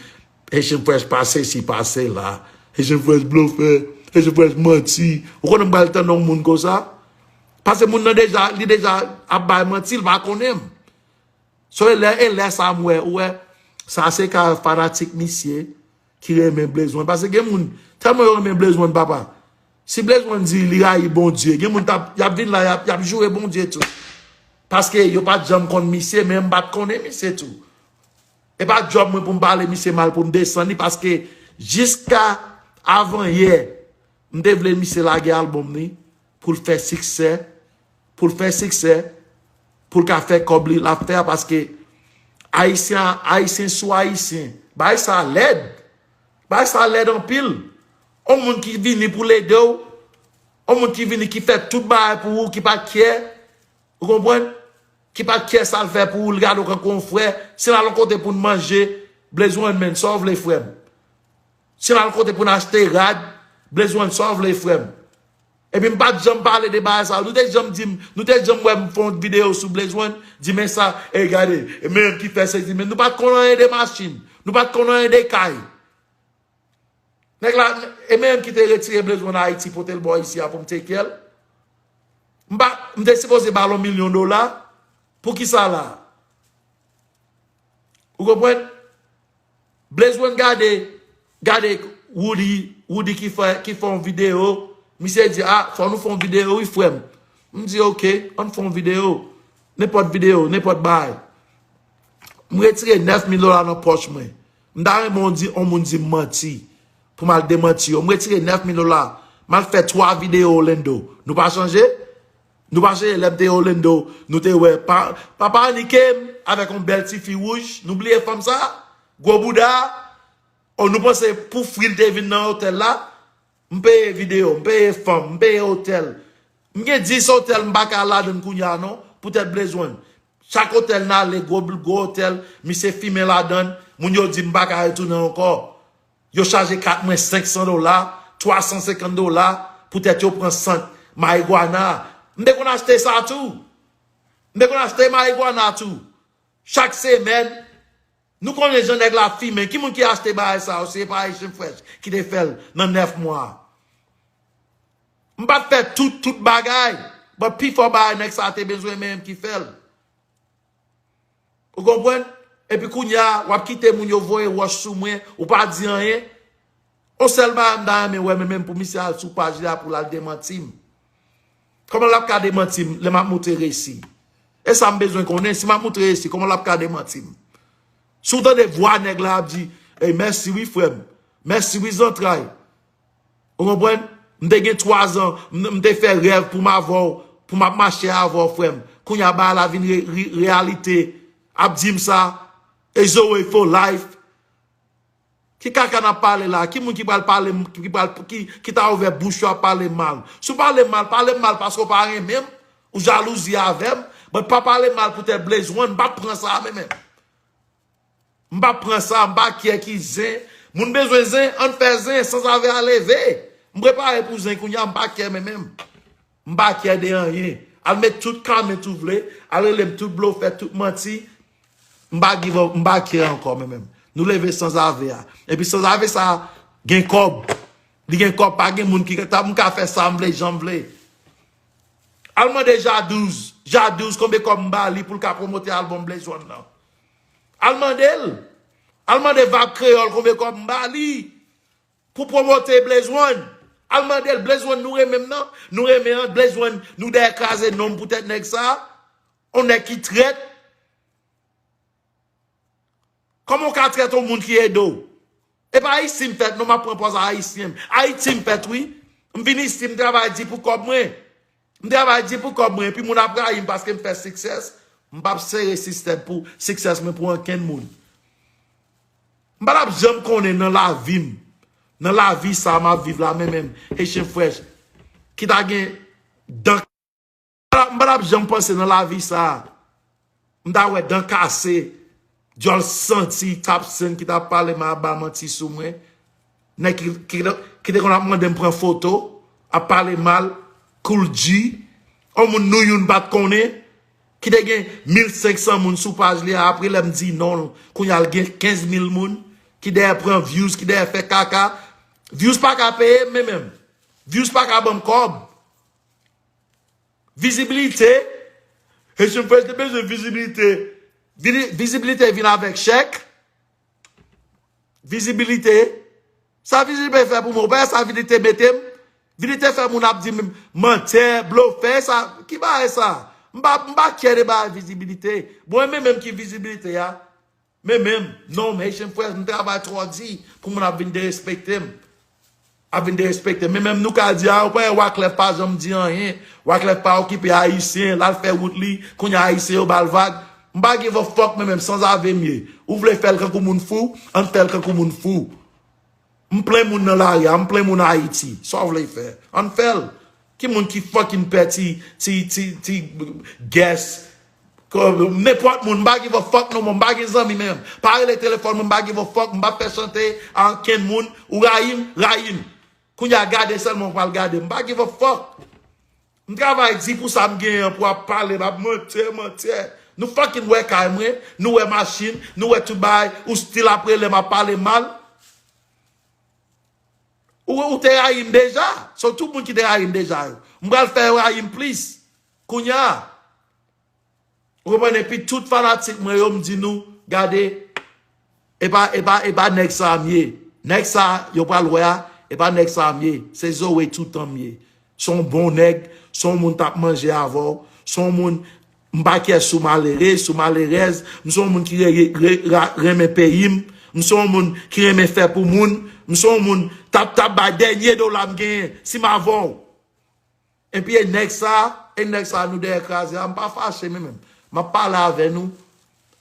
Haitian Fresh pa sesi, pa sela. Haitian Fresh blofè. Haitian Fresh manti. Ou konnen m pral tande yon moun konsa? Paske moun nan deja, li deja ap bay manti, li pa konnen m. So, e lè, e lè sa m wè, ou wè, sa se ka fanatik misye ki renmen Blaze One. Paske gen moun, tèlman yo renmen Blaze One, papa. Si Blaze One di li rayi Bondye, gen moun t ap, y ap vin la, y ap, y ap joure Bondye tou. Paske yo pa t janm konn misye, men m pa t konnen misye tou. E pa djòb mwen pou m pale misye mal, pou m desann li, paske jiska avanyè, m te vle misye lage albòm li, pou l fè siksè, pou l fè siksè, pou l ka fè kòb li, l ap fè a, paske Ayisyen, Ayisyen sou Ayisyen, bagay sa lèd. Bagay sa lèd anpil. On moun ki vini pou l ede w, on moun ki vini ki fè tout bagay pou ou, ki pa kè, ou konprann? Ki pa kè sa l fè pou ou, l gade w kankou yon frè. Si n al yon kote pou n manje, Blaze One, men, sa w vle, frè m? Si n al kote pou n achte rad, Blaze One, sa w vle, frè m? Epi m pa t janm pale de bagay sa. Nou te janm di m, nou te janm wè m fè yon videyo sou Blaze One, di men sa, e gade, e men ki fè sezi, men nou pa t konn anyen de machin, nou pa t konn anyen de kay. Nèg la, e men ki te retire Blaze One Ayiti, pote l bò isi a pou m take care l. M pa, m te sipoze ba l yon milyon dola. Poukisa la? Ou konprann? Blaze One gade, gade Woody, Woody ki fè, ki fè yon videyo. Misye di, a, fò nou fè yon videyo, wi, frè m. M di, oke, ann fè yon videyo. Nenpòt videyo, nenpòt bagay. M retire nèf mil dola nan pòch mwen. M ta renmen yon di, yon moun di m manti. Pou m al demanti yo. M retire nèf mil dola. M al fè twa videyo Orlando. Nou pa chanje? Nou pa chanje lè m te Orlando, nou te wè pa, papa Annie Kim avèk yon bèl ti fi wouj. Nou bliye fanm sa? Gwo bouda. O, nou panse pou fri l te vin nan otèl la? M peye videyo, m peye fanm, m peye otèl. M gen dis otèl m pa ka al ladann kounye a non, poutèt Blaze One. Chak otèl n ale, gwo, gwo otèl, misye fimen ladann, moun yo di m pa ka retounen ankò. Yo chaje kat mwen senk san dola, twa san senkant dola, poutèt yo pran sant marigwana. M te konn achte sa tou. M te konn achte marigwana tou. Chak semèn, nou konnen jan nèg la fimen. Ki moun ki achte bagay sa yo? Se pa Haitian Fresh ki te fè l nan nèf mwa. M pa t fè tout, tout bagay, but pifò bagay nèg sa te bezwen men m ki fè l. Ou konprann? Epi kounye a, w ap kite moun yo voye wòch sou mwen, ou pa di anyen. On sèl bagay m ta renmen wè, men menm pou misye al sou paj li a pou l al demanti m. Kòman l ap ka demanti m lè m ap moutre resi? E sa m bezwen konnen, si m ap moutre resi, kòman l ap ka demanti m? Si w tande vwa nèg la ap di, ey, mèsi wi frè m, mèsi wi zantray. Ou konprann? M te gen twa zan, m, m te fè rèv pou m avè w, pou m ap mache avè w, frè m. Kounye a bagay la vin re, re, reyalite. Ap di m sa, e Zoe for life. Ki kaka n ap pale la? Ki moun ki pral pale m, ki pral, ki, ki ta ouvè bouch yo ap pale m mal? Si w pale m mal, pale m mal paske w pa renmen m, ou jalouzi avè m, but pa pale m mal poutèt Blaze One, m p ap pran sa a men menm. M p ap pran sa, m pa kè ki zen. Moun bezwen zen, ann fè zen, sanzave a leve. M prepare pou zen kounye a, m pa kè men menm. M pa kè de anyen. Al met tout comment ou vle, al rele m tout blofè, tout manti. M pa give up, m pa kè ankò men menm. Nou leve sanzave a. Epi sanzave sa gen kòb. Li gen kòb, pa gen moun ki ta, m ka fè sa m vle, jan m vle. Al mande Jadouz. Jadouz, konbyen kòb m ba li pou l ka pwomote albòm Blaze One nan? Al mande l. Al mande Vab Kreyòl konbyen kòb m ba li pou pwomote Blaze One. Al mande l, Blaze One, nou renmen m nan? Nou renmen an, Blaze One, nou dèyè kraze non m poutèt nèg sa? On nèg ki trèt? Kòman w ka trèt yon moun ki ede w? E pa isi m fèt, non, m ap pran pòz a ayisyen. Ayiti m fèt, wi. M vin isi, m travay di pou kòb mwen. M travay di pou kòb mwen, epi moun ap rayi m paske m fè success. M p ap sere sistèm pou success mwen pou ankenn moun. M pa t ap janm konnen nan lavi m, nan lavi sa a m ap viv la, menm, menm, Haitian Fresh, ki ta gen dan, m pa t ap janm panse nan lavi sa a, m ta wè dan kase, dyòl santi, Top Cent ki t ap pale mal, ap ba manti sou mwen. Nèg ki, ki, ki te konn ap mande m pran foto, ap pale mal, Kool G, yon moun nou youn pa t konnen, ki te gen mil senk san moun sou paj li a, apre lè m di non, kounye a l gen kenz mil moun, ki dèyè pran views, ki dèyè fè kaka. Views pa ka peye m, men menm. Views pa ka ban m kòb. Vizibilite. Haitian Fresh te bezwen vizibilite. Vini-, vizibilite vin avèk chèk. Vizibilite. Sa vizibilite fè pou mwen? Ou pa wè sa vizibilite mete m? Vizibilite fè moun ap di m mantè, blofè, sa, ki bagay sa? M pa, m pa kyè de bagay vizibilite. Bon, e men menm ki vizibilite a. Men menm, non, m Haitian Fresh, m travay twò di pou moun ap vin derespekte m. Ap vin derespekte m. Men menm nou ka di, a, ou pa wè Wyclef pa janm di anyen. Wyclef pa okipe ayisyen, l al fè wout li, kounye a ayisyen yo ba l vag. M pa give a fuck, men menm, sanzave m ye. Ou vle fè l kankou moun fou, ann fè l kankou moun fou. M plen moun nan lari a, m plen moun Ayiti. Sa w vle fè? Ann fè l. Ki moun ki fucking pè ti, ti, ti, ti guest? Nenpòt moun, m pa give a fuck no more, m pa gen zanmi menm. Pa rele telefòn mwen, m pa give a fuck, m pa fè chante a ankenn moun. Ou rayi m, rayi m. Kounye a gade sèlman ou pral gade, m pa give a fuck. M travay di pou sa m genyen an pou ap pale, m ap mantè, mantè. Nou fucking wè kay mwen, nou wè machin, nou wè tout bagay, ou still ap rele m ap pale mal. Ou, ou te rayi m deja, so tout moun ki te rayi m deja yo, m pral fè yo rayi m plis. Kounye a, ou konprann, epi tout fanatik mwen yo, m di nou, gade, e pa, e pa, e pa nèg sa a m ye. Nèg sa a yo pral wè a, e pa nèg sa a m ye. Se Zoe toutan m ye. Se yon bon nèg, se yon moun t ap manje avè w, se yon moun, m pa kè sou malere, sou malerèz, m se yon moun ki re, re, re, ra, renmen peyi m, m se yon moun ki renmen fè pou moun, m se yon moun t ap, t ap bay dènye dola m genyen si m avè w. Epi e nèg sa, e nèg sa nou dèyè kraze a, m pa fache men menm. M ap pale avè nou.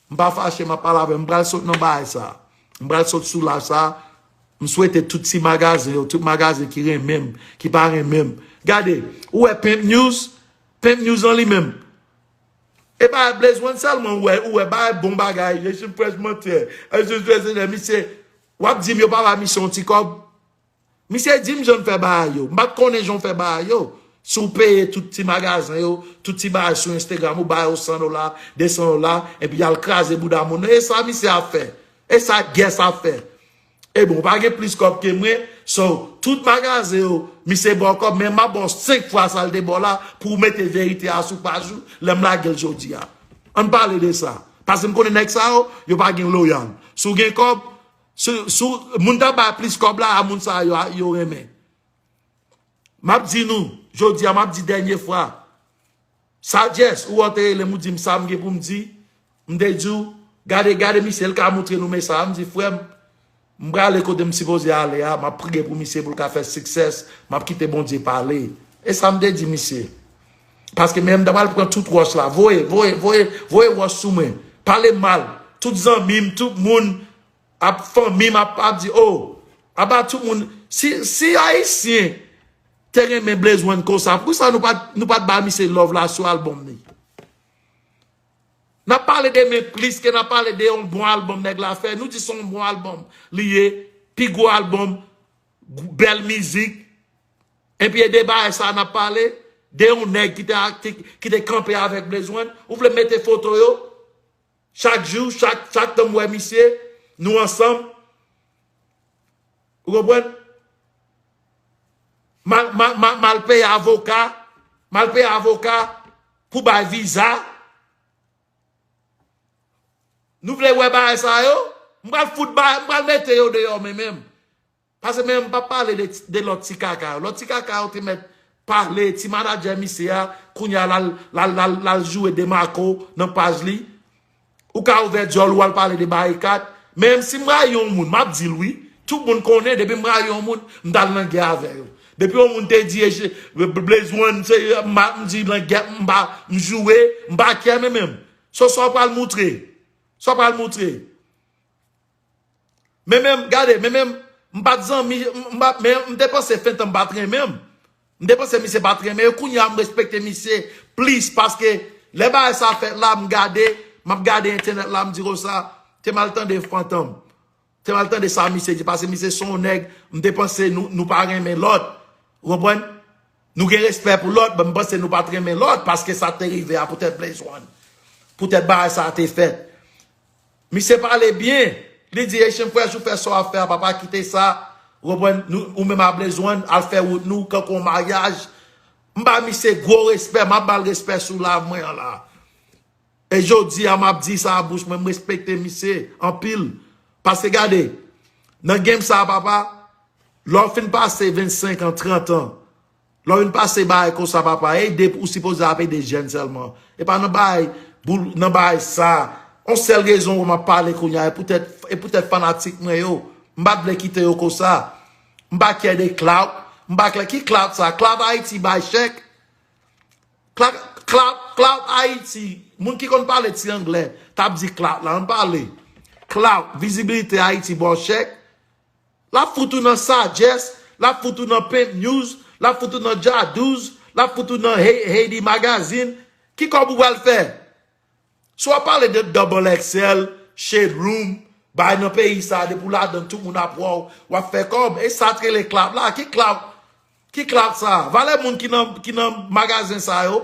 M pa fache, m ap pale avè m. M pral sot nan bagay sa. M pral sot sou live sa. M swete tout ti magazen yo, tout magazen ki renmen m, ki pa renmen m. Gade, ou wè Pimp News? Pimp News an li menm. E pa Blaze One sèlman ou wè, ou wè bagay bon bagay. Haitian Fresh mantè. Haitian Fresh, misye, w ap di m yo pa ba misye yon ti kòb? Misye di m jan l fè bagay yo. M pa t konnen jan l fè bagay yo. Si w peye tout ti magazen yo, tout ti bagay sou Instagram, ou ba yo san dola, de san dola, epi y al kraze bouda moun nan. E sa misye ap fè. E sa guest ap fè. E bon, ou pa gen plis kòb ke mwen. So, tout magazen yo, misye ba w kòb, men m ap ba w senk fwa sa l te ba w la pou w mete verite a sou paj ou lè m lage l jodi a. Ann pale de sa. Paske m konnen nèg sa yo, yo pa gen loyal. Si w gen kòb, si, si w, moun t ap bay plis kòb la, a moun sa yo, yo renmen. M ap di nou, jodi a, m ap di dènye fwa. Sadjès, ou wè w te rele m, ou di m sa m gen pou m di. M te di w, gade, gade misye, l ka montre nou mesaj. M di, frè m, m prale kote m sipoze ale a, m ap priye pou misye pou l ka fè success, m ap kite Bondye pale. E sa m te di misye. Paske men m ta pral pran tout wòch la, voye, voye, voye, voye wòch sou mwen. Pale mal. Tout zanmi m, tout moun, ap fanmi m ap, ap di, oh, aba tout moun, si, si Ayisyen te renmen Blaze One konsa, poukisa nou pa t, nou pa t ba misye love la sou album li? N ap pale de men plis ke n ap pale de yon bon album nèg la fè. Nou di se yon bon album li ye, pi gwo album, bèl mizik. Epi e de bagay sa n ap pale, de yon nèg ki te, ki, ki te kanpe avèk Blaze One. Ou vle mete foto yo? Chak jou, chak, chak tan m wè misye, nou ansanm. Ou konprann? M al, m al, m al, m al peye avoka, m al peye avoka pou bay viza. Nou vle wè bagay sa yo? M pral fout bagay, m pral mete yo deyò men menm. Paske menm m p ap pale de, de lòt ti kaka yo. Lòt ti kaka yo te mèt pale, ti manadjè misye a, kounye a l al, l al, l al, l al joure Demarco nan paj li. Ou ka ouvè dyòl ou al pale de Barikat. Menm si m rayi yon moun, m ap di l wi. Tout moun konnen, depi m rayi yon moun, m t al nan gè avè yo. Depi yon moun te di, "Eche, Blaze One, se, m pa, m di, nan gè, m pa, m joure, m pa kè, men menm. So, sa w pral moutre. Sa w pral moutre." Men menm, gade, men menm, m pa t zanmi, m, m pa, men m te panse Fenton pa t renmen m. M te panse misye pa t renmen yo. Kounye a, m respekte misye plis paske lè bagay sa fèt la, m gade, m ap gade entènèt la, m di konsa, te m al tande Fantom. Te m al tande sa misye di, paske misye se yon nèg, m te panse nou, nou pa renmen lòt. Ou konprann? Nou gen respè pou lòt, men m panse nou pa t renmen lòt, paske sa te rive a poutèt Blaze One. Poutèt bagay sa te fèt. Misye pale byen. Li di, "Haitian Fresh, ou fè sa w ap fè a, papa, kite sa." Ou konprann? Nou, ou menm a Blaze One, al fè wout nou, kankou yon maryaj. M ba misye gwo respè, m ap ba l respè sou live mwen an la. E jodi a, m ap di sa a bouch mwen, m respekte misye anpil. Paske gade, nan game sa a, papa, lè w fin pase vennsenk an, trant an, lè w vin pase bagay konsa, papa, ede, ou sipoze ap ede jèn sèlman. E pa nan bagay, boul, nan bagay sa. On sèl rezon w m ap pale kounye a, e poutèt, e poutèt fanatik mwen yo. M pa t vle kite yo konsa. M pa kè de clout. M pa kè ki clout sa. Clout Haiti bay chèk. Clout, clout, clout Haiti. Moun ki konn pale ti anglè, t ap di clout la. Ann pale. Clout, vizibilite Haiti ba w chèk. L ap fout ou nan Sagesse, l ap fout ou nan Pimp News, l ap fout ou nan Djadouz, l ap fout ou nan Hey- Haiti Magazine. Ki kòb ou pral fè? Si w ap pale de Double X L, Shade Room, bay nan peyi sa, depi w ladan tout moun ap wè w, w ap fè kòb. E sa t rele clout la. Ki clout? Ki clout sa? Valè moun ki nan, ki nan magazen sa yo,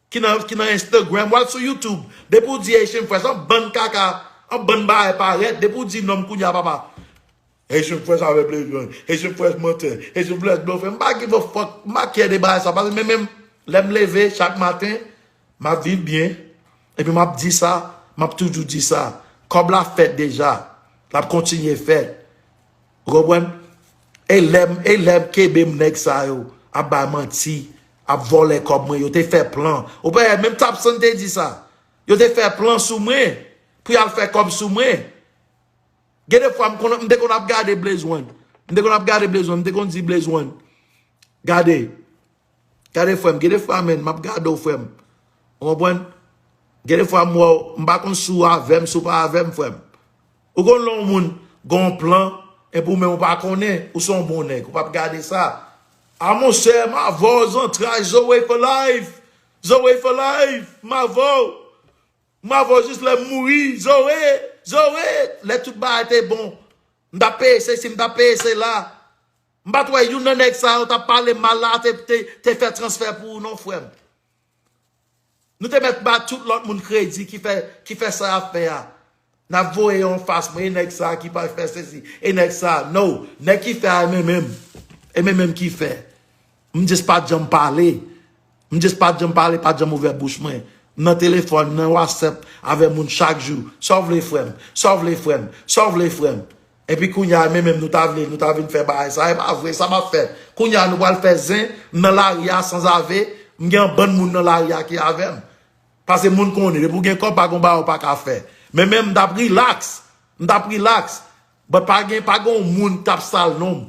ki nan, ki nan Instagram, w al sou YouTube. Depi w di Haitian Fresh, an bann kaka, an bann bagay parèt. Depi w di non m kounye a, papa. Haitian Fresh avè Blaze One. Haitian Fresh mantè. Haitian Fresh blofè. M pa give a fuck. M pa kè de bagay sa. Paske men menm, lè m leve chak maten, m ap viv byen. Epi m ap di sa, m ap toujou di sa. Kòb la fèt deja. L ap kontinye fèt. Ou konprann? E lè m, e lè m kenbe m nèg sa yo ap bay manti, ap vòlè kòb mwen, yo te fè plan. Ou pa wè, menm Tapson te di sa. Yo te fè plan sou mwen, pou y al fè kòb sou mwen. Gen de fwa m konn, m te konn ap gade Blaze One. M te konn ap gade Blaze One, m te konn di Blaze One, "Gade, gade frè m, gen de fwa menm, m ap gade w frè m." Ou konprann? Gen de fwa m wè w, m pa konn si w avè m, si w pa avè m, frè m. Ou konn lè yon moun gen yon plan, epi ou menm ou pa konnen, ou se yon bon nèg, ou p ap gade sa. A monchè, m avè w, zantray, Zoe for life. Zoe for life, m avè w. M avè w jis lè m mouri, Zoe, Zoe. Lè tout bagay te bon, m t ap peye sesi, m t ap peye sela. M pa t wè youn nan nèg sa yo t ap pale mal la, te, te, te fè transfè pou ou non, frè m. Nou te mèt ba tout lòt moun kredi ki fè, ki fè sa y ap fè a. N ap voye yo anfas mwen, e nèg sa ki pa fè sesi, e nèg sa, no. Nèg ki fè a, e men menm. E men menm ki fè. M just pa t janm pale. M just pa t janm pale, pa t janm ouvè bouch mwen. M nan telefòn, nan WhatsApp, avè moun chak jou. Sa w vle, frè m? Sa w vle, frè m? Sa w vle, frè m? Epi kounye a, men menm nou ta vle, nou ta vin fè bagay sa. E pa vre, sa p ap fèt. Kounye a, nou pral fè zen, m nan lari a, sanzave, m gen yon bann moun nan lari a ki avè m. Paske moun konnen, depi w gen kòb, pa gen bagay ou pa ka fè. Men menm m t ap relax. M t ap relax. But pa gen, pa gen yon moun k t ap sal non m.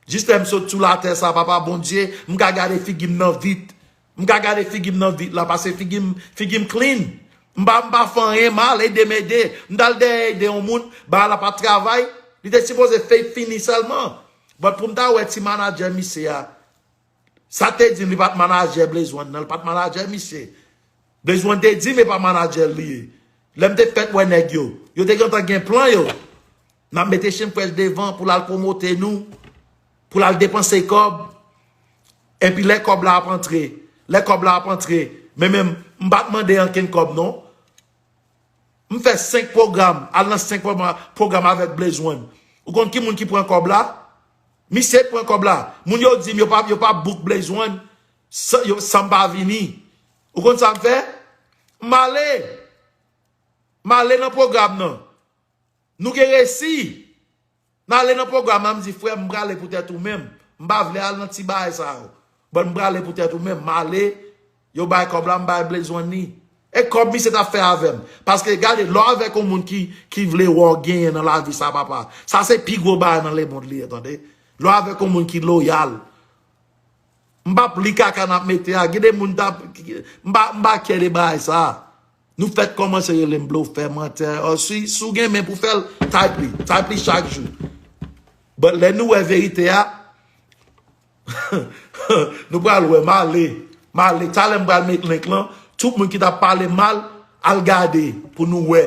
Jis lè m sot sou latè sa, papa Bondye, m ka gade figi m nan vit. M ka gade figi m nan vit la, paske figi m, figi m clean. M pa, m pa fè anyen mal, ede m ede. M t al dèyè ede yon moun, bagay la pa t travay. Li te sipoze fake fini sèlman. But pou m ta wè ti manadjè misye a, sa te di m li pa t manadjè Blaze One nan, li pa t manadjè misye. Blaze One te di m e pa manadjè l li ye. Lè m te fèk wè nèg yo, yo te gentan gen plan yo. N ap mete Haitian Fresh devan pou l al pwomote nou, pou l al depanse kòb. Epi lè kòb la ap antre, lè kòb la ap antre, men menm, m pa t mande ankenn kòb non. M fè senk pwogram, al nan senk pwogram, pwogram avèk Blaze One. Ou konn ki moun ki pran kòb la? Misye k pran kòb la. Moun yo di m yo pa, yo pa book Blaze One san, yo, san m pa vini. Ou konn sa m fè? M ale. M ale nan pwogram nan. Nou gen resi. M ale nan pwogram la, m di, frè, m prale poutèt ou menm. M pa vle al nan ti bagay sa yo. Bon, m prale poutèt ou menm. M ale, yo bay kòb la, m bay bezwen ni. E kòb misye t ap fè avè m. Paske gade, lè w avèk yon moun ki, ki vle wè w genyen nan lavi sa, papa, sa se pi gwo bagay nan lemonn li ye, tande. Lè w avèk yon moun ki loyal, m p ap li kaka n ap mete a. Gen de moun t ap, m pa, m pa kè de bagay sa. Nou fèk kòmanse rele m blofè, mantè. Ò, si, si w gen men pou fè l, type li. Type li chak jou. But lè nou wè verite a, nou pral wè, m ale. M ale. Talè m pral met link lan. Tout moun ki t ap pale mal, al gade pou nou wè.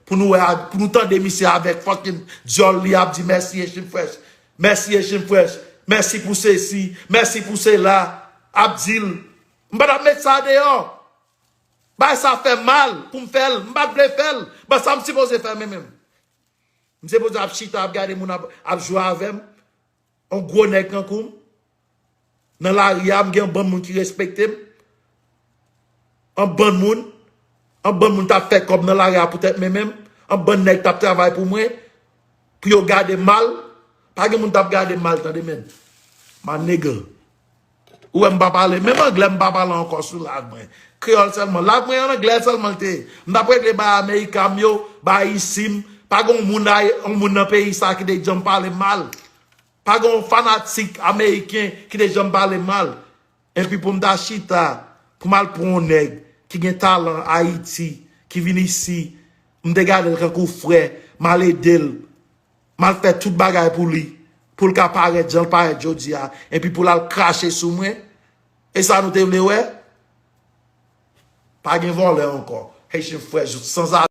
Pou nou wè, pou nou tande misye avèk fucking dyòl li ap di mèsi Haitian Fresh. Mèsi Haitian Fresh. Mèsi pou sesi. Mèsi pou sela. Ap di l. M pa t ap met sa deyò. Bay sa fè mal pou m fè l. M pa t vle fè l. Ban sa m sipoze fè men menm. M sipoze ap chita, ap gade moun ap, ap jwe avè m. Yon gwo nèg tankou m. Nan lari a, m gen yon bann moun ki respekte m. Yon bann moun. Yon bann moun t ap fè kòb nan lari a poutèt men menm. Yon bann nèg t ap travay pou mwen. Pou yo gade m mal. Pa gen moun t ap gade m mal, tande, men. My nigga. Ou wè m pa pale. Menm anglè m pa pale ankò sou live mwen. Kreyòl sèlman. Live mwen an anglè sèlman l te ye. M t ap regle bay Amerika m yo, bay isi m. Pa gen yon moun, yon moun nan peyi sa ki te janm pale m mal. Pa gen yon fanatik ameriken ki te janm pale m mal. Epi pou m ta chita, pou m al pran yon nèg ki gen talan Ayiti, ki vin isi, m te gade l tankou frè, m al ede l. M al fè tout bagay pou li, pou l ka parèt jan l parèt jodi a, epi pou l al krache sou mwen. E sa nou te vle wè? Pa gen vòlè ankò. Haitian Fresh, sanzave.